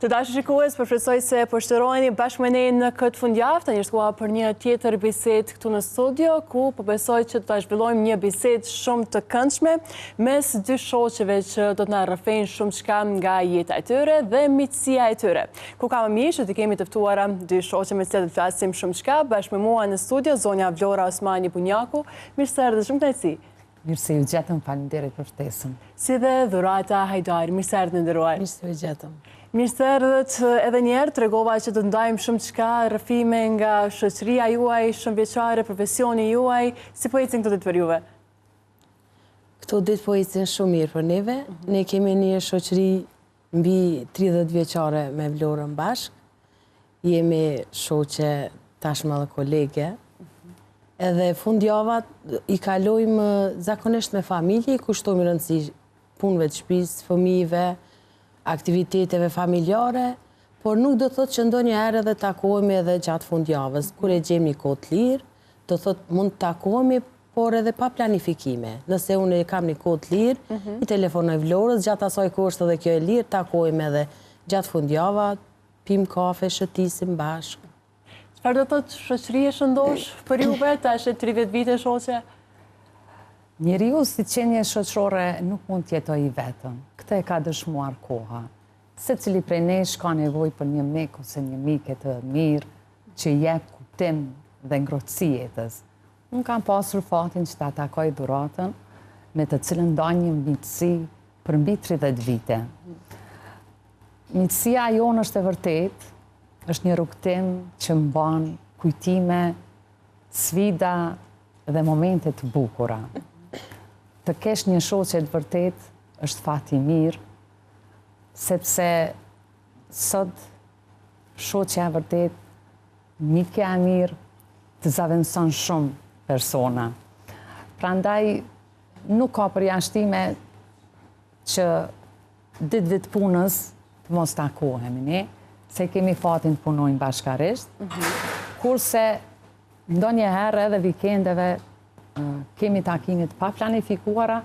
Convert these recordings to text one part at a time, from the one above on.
Të dashur shikues, po shpresoj se po shteroheni bashkë me ne në këtë fundjavë, tani është koha për një tjetër bisedë këtu në studio, ku po besoj që do ta zhvillojmë një bisedë shumë të këndshme mes dy shoqeve që do të na rrëfejnë shumëçka nga jeta e tyre dhe miqësia e tyre. Ku ka më mirë që të kemi të ftuara dy shoqe me të cilat do të flasim shumëçka, bashkë me mua në studio zonja Vlora Osmani Bunjaku, mirë se erdhët, shumë kënaqësi. Mirë se ju gjetëm, faleminderit për ftesën. Si dhe Dhurata Hajdari, mirë se erdhët e nderuar. Mirë se ju gjetëm. Mirë se erdhët edhe një herë, tregova që do të ndajmë shumëçka, rrëfime nga shoqëria juaj, shumëvjeçare, profesioni juaj, si po ecin këto ditë për juve? Këto ditë po ecin shumë mirë për neve. Mhm. Ne kemi një shoqëri mbi 30 vjeçare me Vlorën bashkë. Jemi shoqe tashmë edhe kolege. Edhe fundjavat i kalojmë zakonisht me familje, i kushtojmë rëndësi punëve të shtëpisë, fëmijëve, aktiviteteve familjare, por nuk do të thotë që ndonjëherë edhe takohemi edhe gjatë fundjavës, kur e gjejmë një kohë të lirë, do të thotë mund të takohemi, por edhe pa planifikime. Nëse unë e kam një kohë të lirë, mhm. i telefonoj Vlorës, gjatë asaj kohë është edhe kjo e lirë, takohemi edhe gjatë fundjava, Pimë kafe, shëtisim bashkë. Çfarë do të thotë shoqëri e shëndoshë për juve, tash e 30 vite shoqe? Njeriu si qenie shoqërore nuk mund të jetojë i vetëm. Këtë e ka dëshmuar koha. Secili prej nesh ka nevojë për një mik ose një mike të mirë që i jep kuptim dhe ngrohtësi jetës. Unë kam pasur fatin që ta takoj Dhuratën, me të cilën ndaj një miqësi për mbi 30 vite. Miqësia jonë është e vërtetë, është një rrugëtim që mban kujtime, sfida dhe momente të bukura. Të kesh një shoqe të vërtetë është fat i mirë, sepse sot shoqja e vërtetë, mikja e mirë, të zavendëson shumë persona. Prandaj nuk ka përjashtime që ditëve të punës të mos takohemi ne, se kemi fatin të punojmë bashkarisht, mhm. kurse ndonjëherë edhe vikendeve kemi takime të paplanifikuara,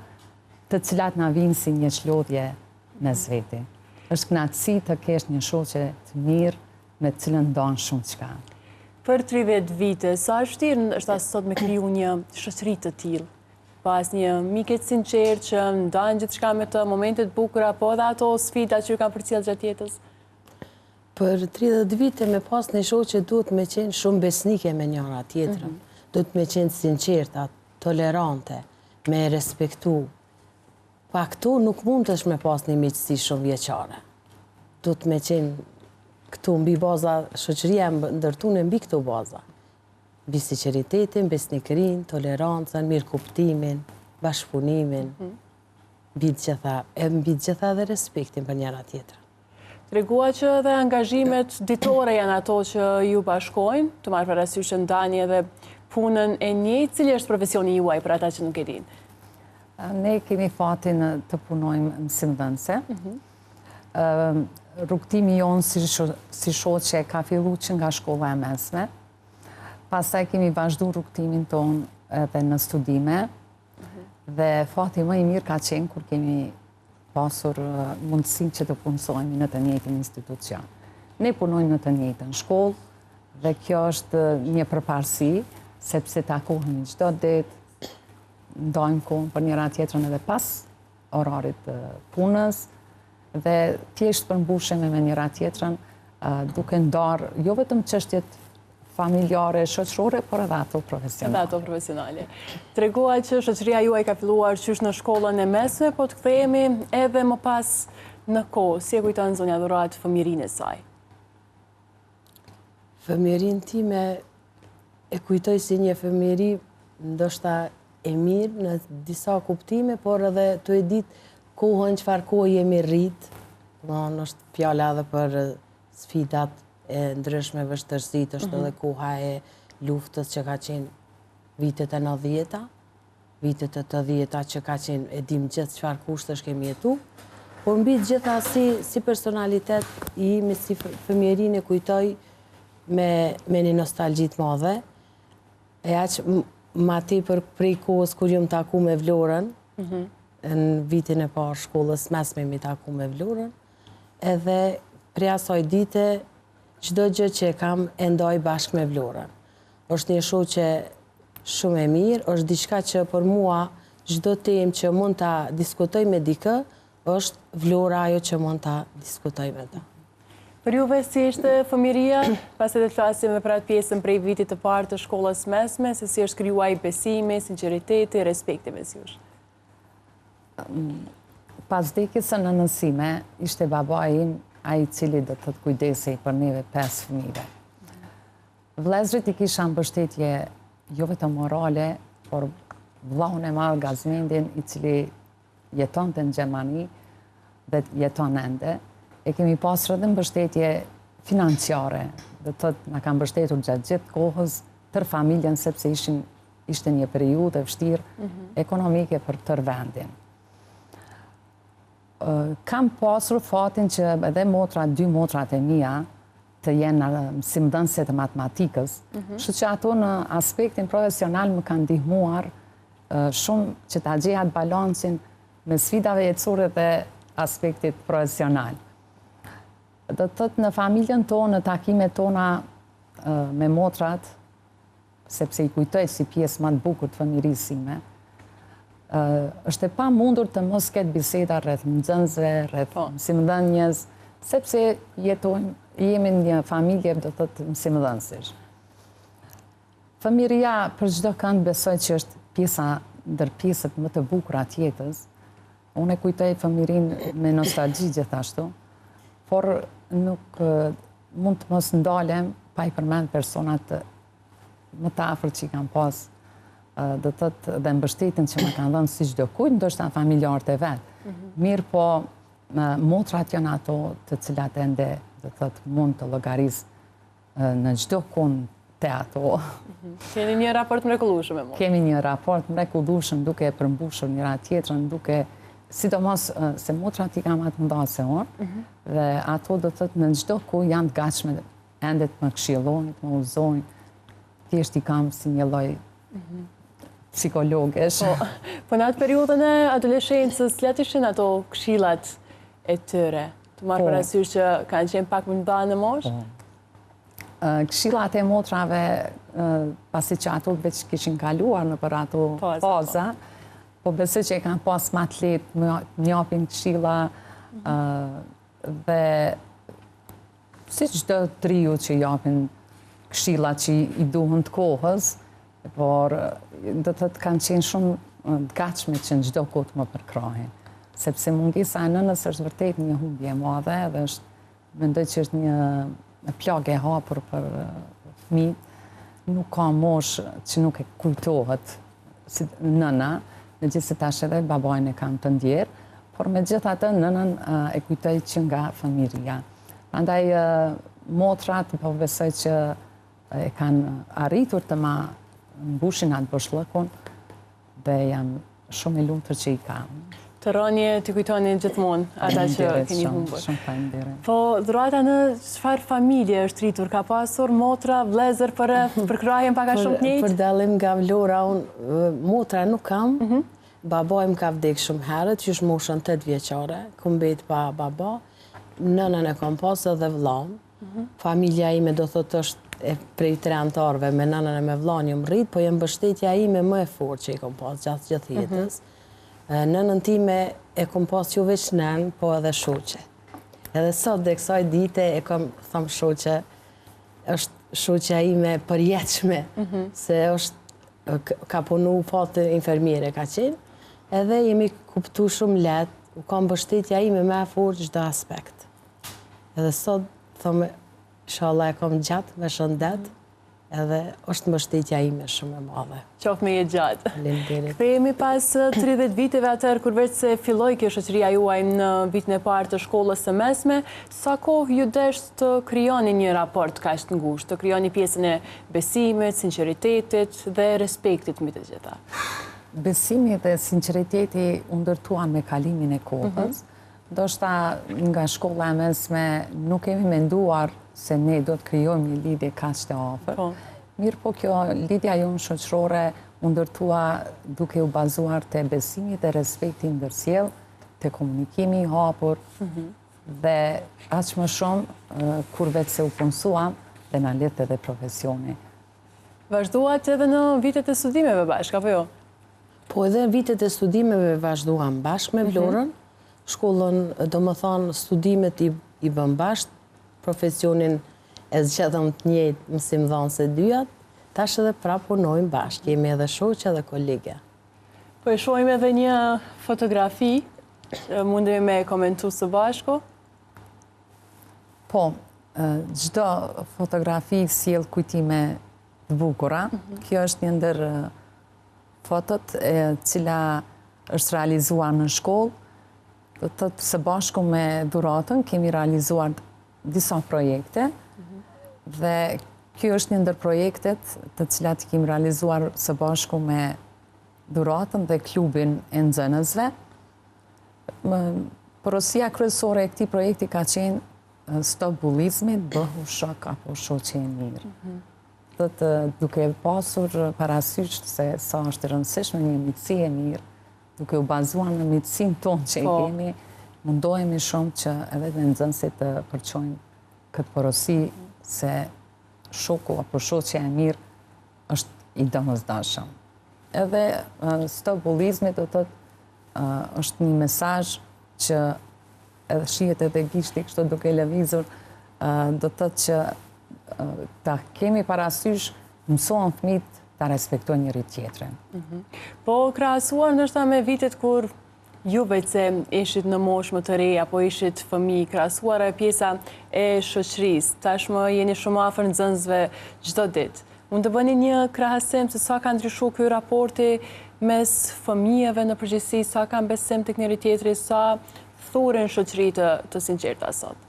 të cilat na vijnë si një çlodhje mes veti. Është kënaqësi të kesh një shoqe të mirë me të cilën ndan shumëçka. Për 30 vite, sa e vështirë është sot me kriju një shoqëri të tillë? Pas një mike të sinqertë që ndan gjithçka me të, momentet e bukura, po edhe ato sfida që ju kanë përcjellë gjatë jetës? Për 30 vite me pas një shoqe duhet me qenë shumë besnike me njëra tjetrën, mhm. duhet me qenë sinqerta, tolerante, me respektu. Pa këto nuk mundesh me pas një miqësi shumëvjeçare. Duhet me qenë këtu mbi baza, shoqëria e ndërtune mbi këto baza. Mbi sinqeritetin, besnikërinë, tolerancën, mirëkuptimin, bashkëpunimin, mhm. mbi të gjitha, e mbi të gjitha edhe respektin për njëra tjetrën. Tregua që edhe angazhimet ditore janë ato që ju bashkojnë, të marrë parasysh që ndani edhe punën e njëjtë, cili është profesioni juaj për ata që nuk e dinë? Ne kemi fatin të punojmë mësimdhënëse. Mhm. Rrugëtimi jonë si shoqe ka fillu që nga shkolla e mesme. Pastaj kemi vazhdu rrugëtimin tonë edhe në studime. Mhm. Dhe fati më i mirë ka qenë kur kemi pasur mundësinë që të punësohemi në të njëjtin institucion. Ne punojmë në të njëjtën shkollë dhe kjo është një përparësi, sepse takohemi çdo ditë, ndajmë kohën për njëra tjetrën edhe pas orarit të punës dhe thjesht përmbushemi me njëra tjetrën duke ndarë jo vetëm çështjet familjare, shoqërore, por edhe ato profesionale. Edhe ato profesionale. Tregua që shoqëria juaj ka filluar qysh në shkollën e mesme, po të kthehemi edhe më pas në kohë. Si e kujton zonja Dhuratë fëmijërinë e saj? Fëmijërinë time e kujtoj si një fëmijëri ndoshta e mirë në disa kuptime, por edhe tu e ditë kohën çfarë kohë jemi rritë, domethënë është fjala edhe për sfidat e ndryshme vështirësitë, është mhm. edhe koha e luftës që ka qenë vitet e 90-ta, vitet e 80-ta që ka qenë e dim gjithë çfarë kushtesh kemi jetu, por mbi të gjitha si, si personalitet i imi si fëmijërinë e kujtoj me, me një nostalgji të madhe, e aq ma tepër prej kohës kur jom taku me Vlorën, mhm. në vitin e parë shkollës mesme jemi taku me Vlorën, edhe Prej asaj dite, çdo gjë që e kam e ndaj bashkë me Vlorën. Është një shoqe shumë e mirë, është diçka që për mua çdo temë që mund ta diskutoj me dikë, është Vlora ajo që mund ta diskutoj me të. Për juve si ishte fëmijëria, pastaj do të flasim edhe për atë pjesën prej vitit të parë të shkollës mesme, se si është krijuar ai besimi, sinqeriteti, respekti mes jush. Pas vdekjes së nënës sime, ishte babai im ai i cili do të thotë kujdesej për neve pesë fëmijëve. Vëllezërit i kisha mbështetje jo vetëm morale, por vëllaun e madh Gazmendin, i cili jetonte në Gjermani dhe jeton ende, e kemi pasur edhe mbështetje financiare, do të thotë na ka mbështetur gjatë gjithë kohës tërë familjen sepse ishin ishte një periudhë e vështirë mhm. ekonomike për tërë vendin. Kam pasur fatin që edhe motrat, dy motrat e mia, të jenë mësimdhënëse të matematikës, mhm. kështu që ato në aspektin profesional më kanë ndihmuar shumë që ta gjej atë balancin mes sfidave jetësore dhe aspektit profesional. Do të thotë në familjen tonë, në takimet tona me motrat, sepse i kujtoj si pjesë më të bukur të fëmijërisë sime, është e pamundur të mos ketë biseda rreth nxënësve, rreth po. mësimdhënies, sepse jetojmë, jemi një familje, do të thotë mësimdhënësish. Fëmijëria për çdokënd besoj që është pjesa ndër pjesët më të bukura të jetës. Unë e kujtoj fëmijërinë me nostalgji gjithashtu, por nuk mund të mos ndalem pa i përmend personat më të afërt që i kam pas, do të thotë dhe mbështetjen që më kanë dhënë si çdokujt, ndoshta familjarët e vet. Mhm. Mirëpo, motrat janë ato të cilat ende, do të thotë, mund të llogaris në çdo kund te ato. Mhm. Keni një raport mrekullueshëm me motrat. Kemi një raport mrekullueshëm duke e përmbushur njëra tjetrën, duke sidomos se motrat i kam ma të mëdha se unë, mhm. dhe ato do të thotë në çdo kohë janë të gatshme ende të më këshillojnë, të më udhëzojnë, thjesht i kam si një lloj mhm. psikologesh. Po, po në atë periudhën e adoleshencës, cilat ishin ato këshillat e tyre? Të marrë po. parasysh që kanë qenë pak më të mëdha në moshë? Po. Këshillat e motrave, pasi që ato veç kishin kaluar nëpër ato faza, po besoj që e kanë pas ma të lehtë më japin këshilla mhm. dhe si çdo të riu që japin këshilla që i duhen të kohës, por do të thotë kanë qenë shumë të gatshme që në çdo kohë të më përkrahin. Sepse mungesa e nënës është vërtet një humbje e madhe dhe është Mendoj që është një plagë e hapur për fëmijët. Nuk ka moshë që nuk e kujtohet si nëna, megjithëse tash edhe babain e kam të ndjerë, por megjithatë nënën e kujtoj që nga fëmijëria. Prandaj motrat po besoj që e kanë arritur të ma mbushin atë boshllëkun dhe jam shumë e lumtur që i kam. Të rroni e t'i kujtoni gjithmonë ata që keni humbur. Shumë faleminderit. Po, Dhurata në çfarë familje është rritur? Ka pasur motra, vëllezër përreth, përkrahjen pak a shumë të njëjtë? Për dallim nga Vlora, unë motra nuk kam. Mhm. Babai më ka vdek shumë herët, qysh moshën 8 vjeçare, kom mbet pa baba. Nënën e kam pas edhe vëllaun. Familja ime do thotë është e prej tre anëtarëve, me nënën e me vëllanë jam rrit, po janë mbështetja ime më e fortë që i kom pas gjatë gjithë mhm. jetës. Nënën time e kom pas jo veç nënë, po edhe shoqe. Edhe sot dhe kësaj dite e kom thom shoqe, është shoqja ime e përjetshme, mhm. se është ka punu fati infermiere ka qenë, edhe jemi kuptu shumë lehtë, u kanë mbështetja ime më e fortë çdo aspekt. Edhe sot, thom, ishalla e kom gjatë me shëndet, edhe është mbështetja ime shumë e madhe. Qoftë me jetë gjatë. Faleminderit. Kthehemi pas 30 viteve atëherë kur veçse filloi kjo shoqëria juaj në vitin e parë të shkollës së mesme, sa kohë ju desh të krijoni një raport kaq të ngushtë, të krijoni pjesën e besimit, sinqeritetit dhe respektit mbi të gjitha? Besimi dhe sinqeriteti u ndërtuan me kalimin e kohës, mhm. Ndoshta nga shkolla e mesme nuk kemi menduar se ne do të krijojmë një lidhje kaq të afërt. Po. Mirëpo kjo lidhja jonë shoqërore u ndërtua duke u bazuar te besimi dhe respekti i ndërsjellë, te komunikimi i hapur, mhm. Dhe aq më shumë kur veçse u punësuam dhe na lidhte edhe profesioni. Vazhduat edhe në vitet e studimeve bashkë, apo jo? Po edhe në vitet e studimeve vazhduam bashkë me mhm. Vlorën, shkollën, domethënë, studimet i, i bëmë bashkë, profesionin e zgjedhëm të njëjtë mësimdhënëse dyjat, tash edhe prapë punojmë bashkë, jemi edhe shoqe edhe kolege. Po e shohim edhe një fotografi, mundemi me komentu së bashku. Po, çdo fotografi sjell kujtime të bukura. Mhm. Kjo është një ndër fotot e cila është realizuar në shkollë. Do të thotë së bashku me Dhuratën kemi realizuar disa projekte mhm. dhe kjo është një ndër projektet të cilat kemi realizuar së bashku me Dhuratën dhe klubin e nxënësve. Porosia kryesore e këtij projekti ka qenë stop bullizmit, bëhu shok apo shoqe e mirë. Mhm. Do të thotë duke pasur parasysh se sa është e rëndësishme një miqësi e mirë, duke u bazuar në miqësinë tonë që e po. kemi, mundohemi shumë që edhe me nxënësit të përçojmë këtë porosi se shoku apo shoqja e mirë është i domosdoshëm. Edhe stop bullizmit do të thotë është një mesazh që edhe shihet edhe gishti kështu duke lëvizur, do të thotë që ta kemi parasysh, mësohen fëmijët ta respektojnë njëri tjetrin. Mhm. Po krahasuar ndoshta me vitet kur ju veçse ishit në moshë më të re apo ishit fëmijë, krahasuar e pjesa e shoqërisë, tashmë jeni shumë afër nxënësve çdo ditë. Mund të bëni një krahasim se sa ka ndryshu ky raporti mes fëmijëve në përgjithësi, sa kanë besim tek njëri tjetri, sa thuren shoqëri të, të sinqerta sot?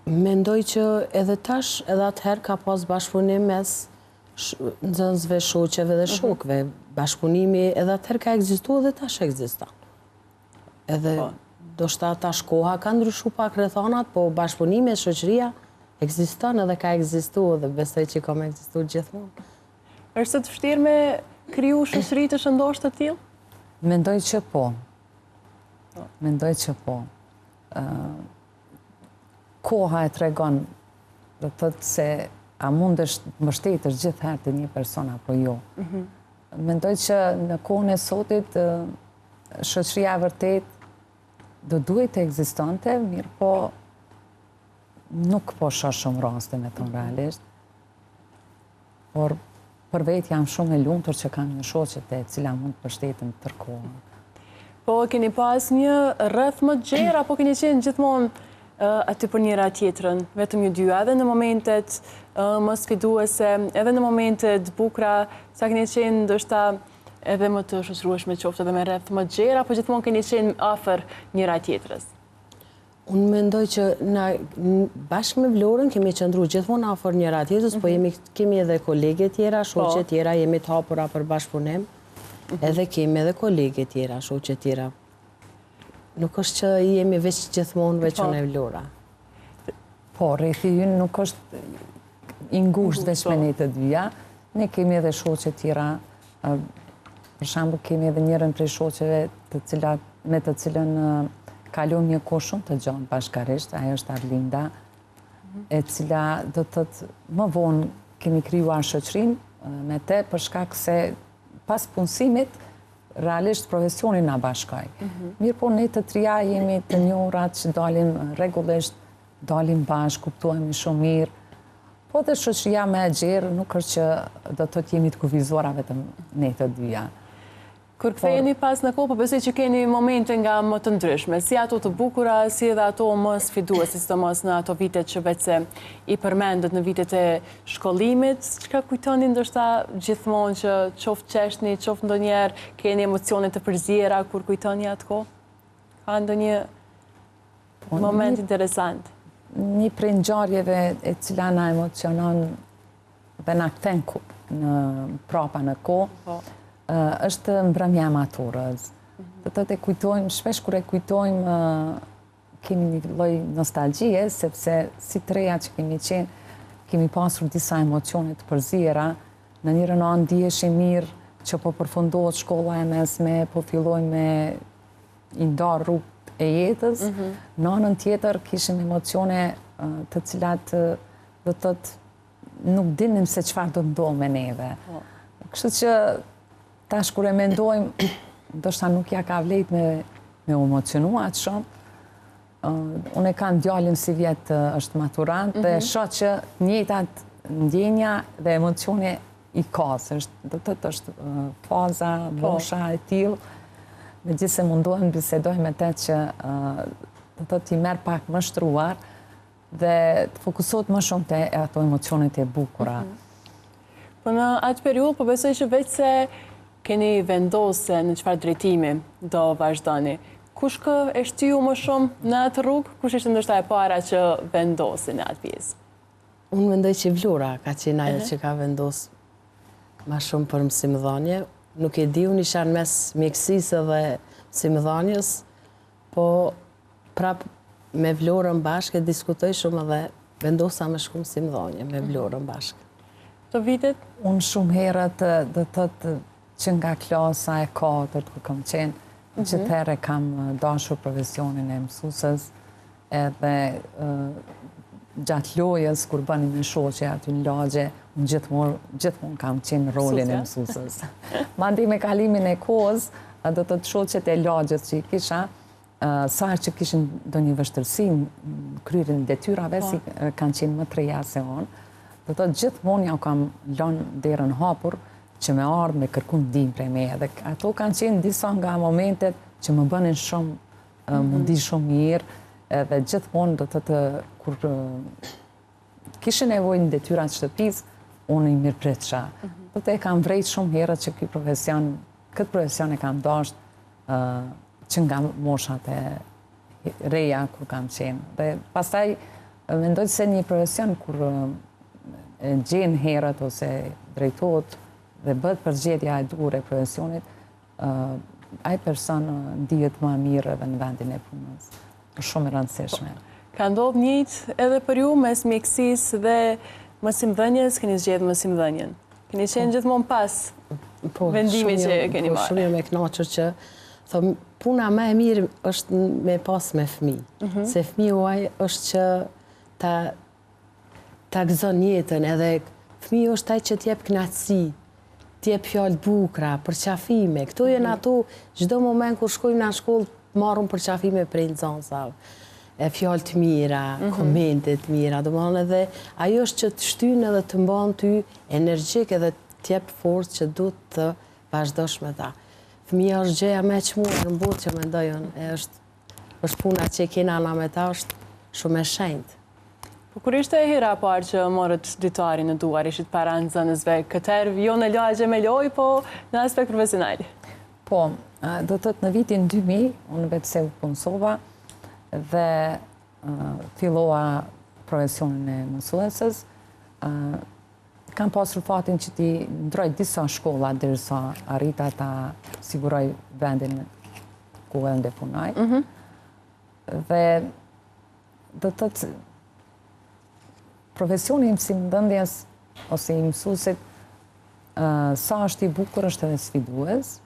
Mendoj që edhe tash, edhe atëherë ka pas bashkëpunim mes nxënësve, shoqeve dhe mhm. shokëve. Bashkëpunimi edhe atëherë ka ekzistu edhe tash ekziston. Edhe po. ndoshta tash koha ka ndryshu pak rrethanat, po bashkëpunimi e shoqëria ekziston edhe ka ekzistu edhe besoj që ka me ekzistu gjithmonë. Është sot vështirë me kriju shoqëri të shëndoshë të tillë? Mendoj që po. po. Mendoj që po. Koha e tregon, do të thotë se a mundesh të mbështetesh gjithherë te një person apo jo. Mhm. Mendoj që në kohën e sotit shoqëria e vërtetë do duhej të ekzistonte, mirëpo nuk po shoh shumë raste me thonë realisht. Por për vetë jam shumë e lumtur që kam një shoqe te e cila mund të mbështetem tërë kohën. Po keni pas një rreth më të gjerë apo keni qenë gjithmonë aty për njëra tjetrën, vetëm ju dyja, edhe në momentet më sfiduese, edhe në momentet të bukura, sa keni qenë ndoshta edhe më të shoqërueshme qoftë edhe me rreth më të gjerë, apo gjithmonë keni qenë afër njëra tjetrës? Unë mendoj që na bashkë me Vlorën kemi qëndru gjithmonë afër njëra tjetrës, po mhm. jemi kemi edhe kolege tjera, shoqe po. tjera, jemi të hapura për bashkëpunim, mhm. edhe kemi edhe kolege tjera, shoqe tjera. Nuk është që jemi veç gjithmonë veç po. unë e Vlora. Po, rrethi ynë nuk është i ngushtë veç me po. ne të dyja. Ne kemi edhe shoqe tjera, për shembull kemi edhe njërën prej shoqeve të cilat, me të cilën kalojmë një kohë shumë të gjatë bashkarisht, ajo është Arlinda, e cila do të thotë më vonë kemi krijuar shoqërinë me te për shkak se pas punësimit realisht profesioni na bashkoi. Mhm. Mirëpo ne të trija jemi të njohurat që dalim rregullisht, dalim bashkë, kuptohemi shumë mirë. Po dhe shoqëria më e gjerë nuk është që do të thotë jemi të kufizuara vetëm ne të dyja. Kur ktheheni pas në kohë, po besoj që keni momente nga më të ndryshme, si ato të bukura, si edhe ato më sfiduese, sidomos në ato vitet që veçse i përmendët në vitet e shkollimit, çka kujtoni ndoshta gjithmonë që qoftë qeshni, qoftë ndonjëherë keni emocione të përziera kur kujtoni atë kohë? Ka ndonjë po, moment interesant? Një prej ngjarjeve e cila na emocionon dhe na kthen në prapa në kohë, po. është mbrëmja e maturës. Mhm. Do të thotë e kujtojmë, shpesh kur e kujtojmë, kemi një lloj nostalgjie, sepse si të reja që kemi qenë, kemi pasur disa emocione të përziera, në njërën anë ndiheshim mirë që po përfundohet shkolla e mesme, po fillojmë me i nda rrugët. e jetës, mhm. në anën tjetër kishim emocione të cilat do të thotë nuk dinim se çfarë do të ndodhë me neve. Po. Kështu që tash kur e mendojmë, ndoshta nuk ia ka vlejt me, me u emocionu aq shumë, Unë e kam djalin sivjet është maturant dhe mhm. shoh që njëjtat ndjenja dhe emocione i ka, se është, do të thotë është faza, po. mosha e tillë, megjithëse mundohem të bisedoj me te që do të thotë t'i merr pak më shtruar dhe të fokusohet më shumë te ato emocionet e bukura. Mhm. Po në atë periudhë, po besoj që veçse keni vendosë në çfarë drejtimi do vazhdoni. Kush kë e shtyu më shumë në atë rrugë? Kush ishte ndoshta e para që vendosi në atë pjesë? Unë mendoj që Vlora ka qenë ajo që ka vendosë ma shumë për mësimdhanje. Nuk e di, unë isha në mes mjekësisë dhe mësimdhanies, po prap me Vlorën bashkë e diskutoj shumë edhe vendosa me shku mësimdhanje me Vlorën bashkë. Të vitet? Unë shumë herët, do të thotë, që nga klasa e katërt kur kam qenë, mhm. gjithherë e kam dashur profesionin e mësueses, edhe gjatë lojës, kur bënim me shoqe aty në lagje, unë gjithmonë, gjithmonë kam qenë në rolin e mësueses. Mandej me kalimin e kohës, do të thotë shoqet e lagjes që i kisha, sa herë që kishin ndonjë vështirësi në kryerjen e detyrave, po. si kanë qenë më të reja se unë, do të thotë gjithmonë jau kam lënë derën hapur që me ardhë me kërku ndihmë prej meje. Dhe ato kanë qenë disa nga momentet që më bënin shumë, mhm. m'u ndi shumë mirë, edhe gjithmonë do të thotë kur kishin nevojë në detyrat e shtëpisë, unë i mirëpritsha. Mhm. Do të thotë e kam vrejt shumë herët që ky profesion, këtë profesion e kam dashtë, që nga moshat e reja kur kam qenë. Dhe pastaj mendoj se një profesion kur e gjen herët ose drejtohet dhe bëhet përzgjedhja e duhur e profesionit, ai person ndihet më mirë edhe në vendin e punës. Është shumë e rëndësishme. Ka ndodhë njëjtë edhe për ju mes mjekësisë dhe mësimdhënies, keni zgjedhë mësimdhënien. Keni qenë po. gjithmonë pas po, vendimit që keni po, marrë. Shumë jam e kënaqur që thom, puna më e mirë është me pas me fëmijë. Mhm. Se fëmiu ai është që ta ta gëzon jetën edhe fëmiu është ai që të jep kënaqësi, të jep fjalë të bukura, përqafime. Këto janë mhm. ato çdo moment kur shkojmë në shkollë marrim përqafime prej nxënësave, e fjalë të mira, mhm. komente të mira, domethënë edhe ajo është që të shtyn edhe të mban ty energjik edhe të jep forcë që duhet të vazhdosh me ta. Fëmija është gjëja më e çmuar në botë që mendoj unë, e është është puna që kena na me ta është shumë e shenjtë. Po kur ishte hera e parë që morët ditarin në duar, ishit para nxënësve, këtë herë jo në lagje me lojë, po në aspekt profesional? Po, do të thotë në vitin 2000, unë veçse u punësova dhe fillova profesionin e mësueses. Kam pasur fatin që t'i ndroj disa shkolla derisa arrita ta siguroj vendin ku ende punoj. Mhm. Dhe do të thotë profesioni i mësimdhënies ose i mësuesit sa është i bukur është edhe sfidues.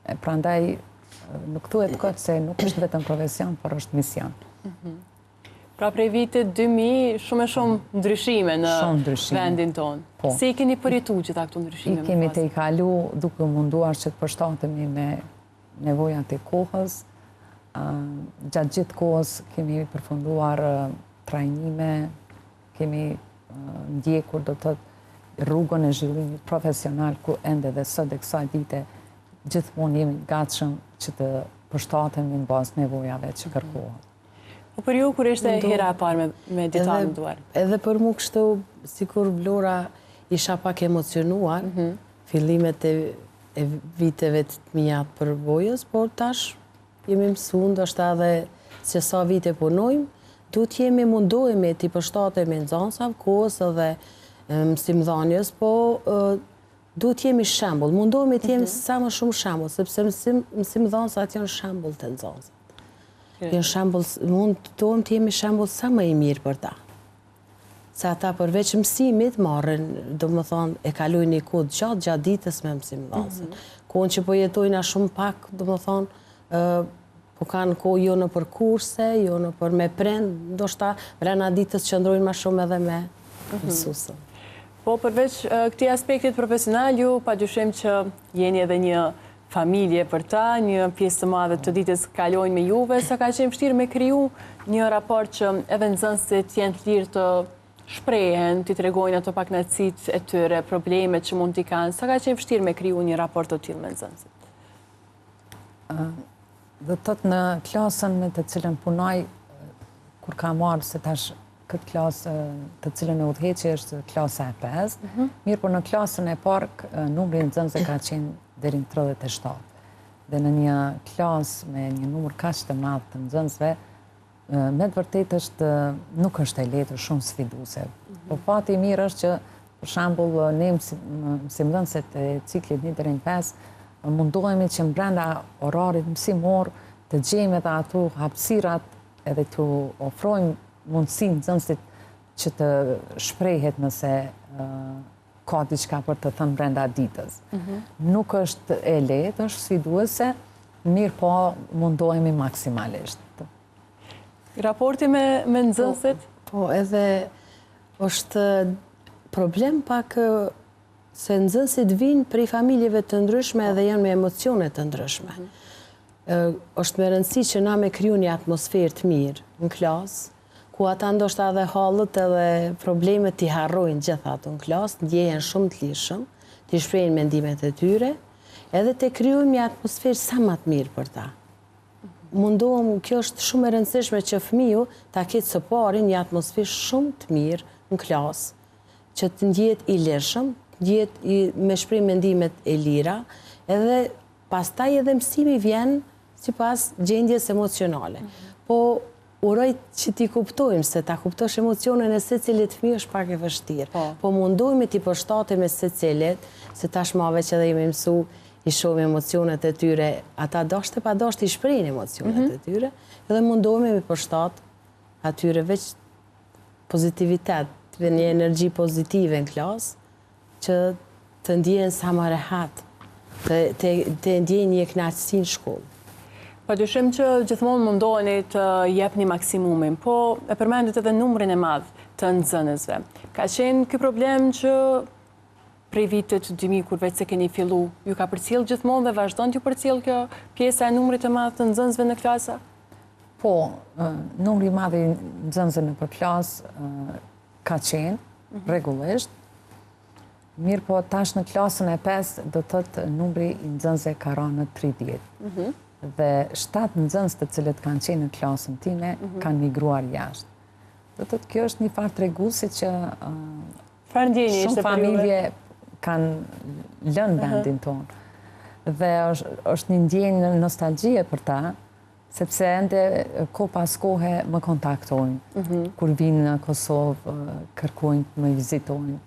E prandaj nuk thuhet kot se nuk është vetëm profesion, por është mision. Mhm. Pra prej vitit 2000, shumë e shumë ndryshime në vendin tonë. Po. Si i keni përjetu gjitha këto ndryshime? I kemi tejkalu duke u munduar që të përshtatemi me nevojat e kohës. Gjatë gjithë kohës kemi përfunduar trajnime, kemi ndjekur do të thotë rrugën e zhvillimit profesional ku ende dhe sot e kësaj dite gjithmonë jemi të gatshëm që të përshtatemi në bazë nevojave që kërkohen. Po për ju, kur ishte hera e parë me ditar në duar? Edhe për mu kështu, sikur Vlora isha pak emocionuar, mhm. fillimet e e viteve të mia të përvojës, por tash jemi mësu, ndoshta edhe se sa vite punojmë, duhet jemi mundohemi t'i përshtatemi nxënësave, kohës edhe mësimdhanies, po duhet jemi shembull, mundohemi të jemi mhm. sa më shumë shembull, sepse mësim, mësimdhënësat janë shembull te nxënësat. Janë shembull, mundohemi të jemi shembull sa më i mirë për ta. Se ata përveç mësimit marrin, domethënë, e kalojnë një kohë të gjatë gjatë ditës me mësimdhënësin. Mm -hmm. Kohën që po jetojnë shumë pak, domethënë, ë. Po kanë kohë jo nëpër kurse, jo nëpër me prind, ndoshta brenda ditës qëndrojnë ma shumë edhe me mhm. mësuesën. Po përveç këtij aspektit profesional, ju pa dyshim që jeni edhe një familje për ta, një pjesë të madhe të ditës kalojnë me juve, sa ka qenë vështirë me kriju një raport që edhe nxënësit janë të lirë të shprehen, t'i tregojnë ato pakënaqësitë e tyre, problemet që mund t'i kanë, sa ka qenë vështirë me kriju një raport të tillë me nxënësit? Do të thotë në klasën me të cilën punoj, kur kam marrë se tash këtë klasë të cilën e udhëheqi është klasa e 5, mhm. mirëpo në klasën e parë numri i nxënësve ka qenë deri në 37. Dhe në një klasë me një numër kaq të madh të nxënësve, me të vërtetë është, nuk është e lehtë, shumë sfiduese. Mhm. Po fati i mirë është që, për shembull, ne mësimdhënëset e ciklit 1 deri në 5, mundohemi që mbrenda orarit mësimor të gjejmë edhe ato hapësirat edhe t'u ofrojmë mundësi nxënësit që të shprehet nëse ka diçka për të thënë brenda ditës. Mhm. Nuk është e lehtë, është sfiduese, mirëpo mundohemi maksimalisht. Raporti me, me nxënësit? Po, po, edhe është problem pak se nxënësit vijnë prej familjeve të ndryshme edhe janë me emocione të ndryshme. Mhm. Është me rëndësi që na me kriju një atmosferë të mirë në klasë, ku ata ndoshta edhe hallet edhe problemet t'i harrojnë gjitha ato në klasë, ndjehen shumë të lirshëm, t'i shprehin mendimet e tyre, edhe të krijojmë një atmosferë sa ma të mirë për ta. Mundohem, kjo është shumë e rëndësishme që fëmiu ta ketë së pari një atmosferë shumë të mirë në klasë, që të ndjehet i lirshëm, të ndjehet i, me shpreh mendimet e lira, edhe pastaj edhe mësimi vjen sipas gjendjes emocionale. Po uroj që t'i kuptojmë, se ta kuptosh emocionin e secilit fëmijë është pak e vështirë. Po, po mundohemi t'i përshtatemi secilit, se tashma veç edhe jemi mësu, i shohim emocionet e tyre, ata dashtë e pa dashtë i shprehin emocionet mhm. e tyre, edhe mundohemi me përshtat atyre veç pozitivitet, dhe një energji pozitive në klasë, që të ndjehen sa më rehat, të, të, të ndjejnë një kënaqësi në shkollë. Pa dyshim që gjithmonë mundoheni të jepni maksimumin, po e përmendët edhe numrin e madh të nxënësve. Ka qenë ky problem që prej vitit 2000 kur veç se keni fillu, ju ka përcjell gjithmonë dhe vazhdon t'ju përcjell kjo pjesa e numrit të madh të nxënësve në klasa? Po, numri i madh i nxënësve nëpër klasë ka qenë, mhm. rregullisht. Mirëpo, tash në klasën e 5, do të thotë numri i nxënësve ka ra në 30. Mhm. Dhe 7 nxënës të cilët kanë qenë në klasën time, mhm. kanë migruar jashtë. Do të thotë kjo është një farë treguesi që shumë familje kanë lënë vendin tonë. Dhe është një ndjenjë nostalgjie për ta, sepse ende kohë pas kohe më kontaktojnë. Mhm. Kur vijnë në Kosovë, kërkojnë të më vizitojnë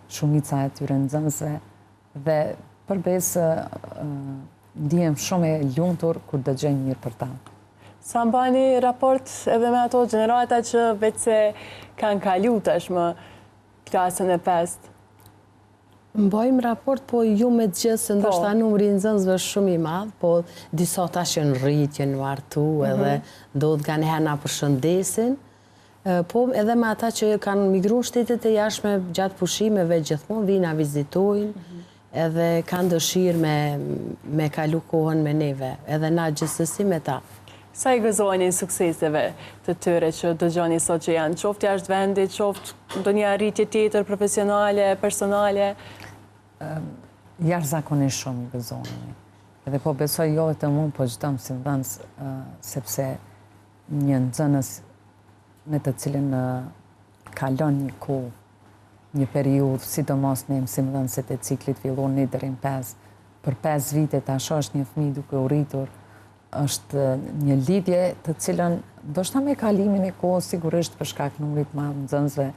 shumica e tyre nxënësve dhe për besë ndihem shumë e lumtur kur dëgjoj mirë për ta. Sa mbani raport edhe me ato gjenerata që veç se kanë kalu tashmë klasën e pestë? Mbajmë raport, po jo me të gjithë, se po. ndoshta numri i nxënësve është shumë i madh, po disa tash janë rritë, janë martu, mhm. edhe ndodh nganjëherë na përshëndesin, po edhe me ata që kanë migru në shtetet e jashtme gjatë pushimeve, gjithmonë vijnë na vizitojnë, mhm. edhe kanë dëshirë me, me kalu kohën me neve, edhe na gjithsesi me ta. Sa i gëzoheni sukseseve të tyre që dëgjoni sot që janë, qoftë jashtë vendit, qoftë ndonjë arritje tjetër profesionale, personale? Jashtëzakonisht shumë i gëzohemi. Edhe po besoj jo vetëm unë, po çdo mësimdhënës, sepse një nxënës me të cilin kalon një kohë, një periudhë, sidomos ne mësimdhënësit e ciklit fillor 1 deri në 5, për 5 vite ta shohësh një fëmijë duke u rritur, është një lidhje të cilën ndoshta me kalimin e kohës sigurisht për shkak numrit të madh nxënësve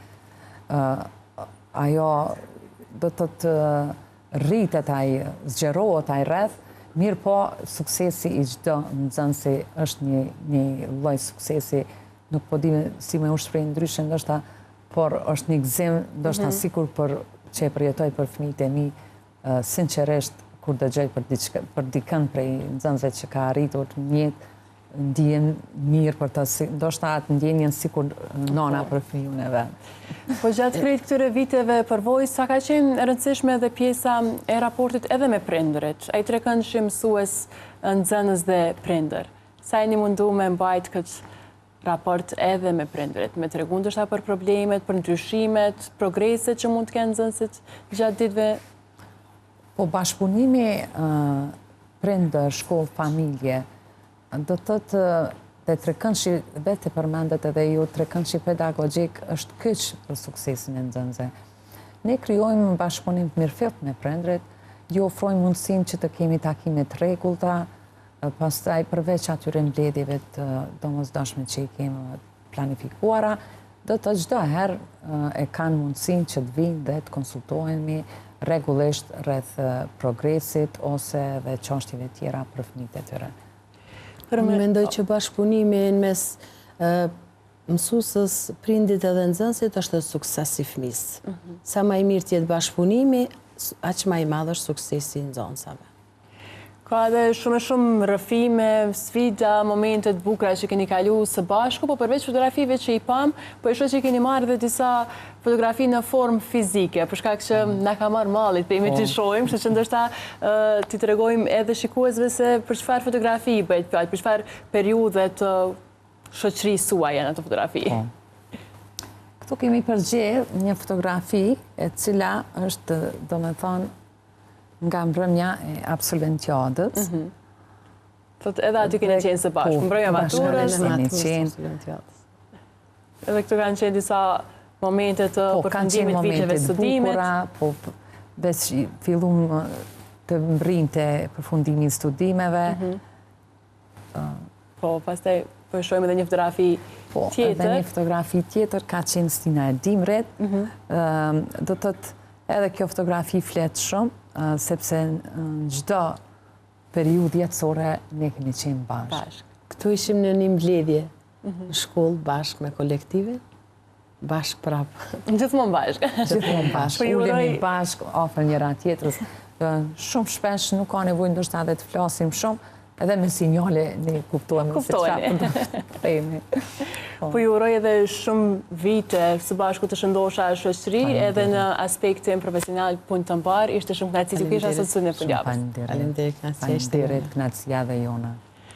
ajo do të të rritet ai, zgjerohet ai rreth, mirëpo suksesi i çdo nxënësi është një, një lloj suksesi, nuk po di si me u shpreh ndryshe ndoshta, por është një gëzim, ndoshta mm -hmm. sikur për që e përjetoj për fëmijët e mi, Sinqerisht, kur dëgjoj për diçka, për dikënd prej nxënësve që ka arritur në jetë, Ndihem mirë për të, ndoshta atë ndjenjën sikur nona po. për fëmijën e vet. Po gjatë krejt këtyre viteve përvojë, sa ka qenë e rëndësishme edhe pjesa e raportit edhe me prindërit, ai trekëndëshi mësues, nxënës dhe prindër. Sa jeni mundu me mbajt këtë raport edhe me prindërit, me tregu ndoshta për problemet, për ndryshimet, progreset që mund të kenë nxënësit gjatë ditëve? Po bashkëpunimi prindër, shkollë, familje, do të thotë dhe trekëndëshi, vetë e përmendët edhe ju, trekëndëshi pedagogjik është kyç për suksesin e nxënësve. Ne krijojmë bashkëpunim të mirëfilltë me prindërit, ju ofrojmë mundësinë që të kemi takime të rregullta, pastaj përveç atyre mbledhjeve të domosdoshme që i kemi planifikuara, do të thotë çdo herë e kanë mundësinë që të vijnë dhe të konsultohemi rregullisht rreth progresit ose dhe çështjeve tjera për fëmijët e tyre. Unë mendoj që bashkëpunimi mes mësueses, prindit edhe nxënësit është sukses i fëmijës. Mhm. Sa ma i mirë të jetë bashkëpunimi, aq ma i madh është suksesi i nxënësave. Ka edhe shumë e shumë rrëfime, sfida, momente të bukura që keni kalu së bashku, po përveç fotografive që i pamë, po e shoh që keni marrë edhe disa fotografi në formë fizike, për shkak që na ka marrë malli, themi t'i po. shohim, kështu që ndoshta t'i tregojmë edhe shikuesve se për çfarë fotografi bëhet fjalë, për çfarë periudhe të shoqërisë suaj janë ato fotografi. Po. Këtu kemi përzgjedh një fotografi e cila është, domethënë, nga mbrëmja e absolventiadës. Mhm. Thotë edhe aty keni qenë së bashku, po, mbrëmja e maturës. Kemi qenë. Edhe këto kanë qenë disa momente të po, përfundimit viteve studimit. Po, veç fillum të mbrrinte përfundimi i studimeve. Mhm. Po, pastaj po e shohim edhe një fotografi po, tjetër. Po, edhe një fotografi tjetër ka qenë stina e dimrit. Mhm. Do të thotë edhe kjo fotografi flet shumë, sepse në çdo periudhë jetësore ne kemi qenë bashkë. Bashkë. Këtu ishim në një mbledhje mhm. në shkollë bashkë me kolektivin. Bashkë prapë. Gjithmonë bashkë. Gjithmonë bashkë. Po Ulemi bashkë, afër njëra tjetrës. Shumë shpesh nuk ka nevojë ndoshta edhe të flasim shumë, edhe me sinjale ne kuptohemi se çfarë po të themi. Po. po ju uroj edhe shumë vite së bashku të shëndosha shoqëri edhe në aspektin profesional punë të mbarë, ishte shumë kënaqësi t'ju kisha sot në fundjavë. Faleminderit. Faleminderit, kënaqësia edhe jona.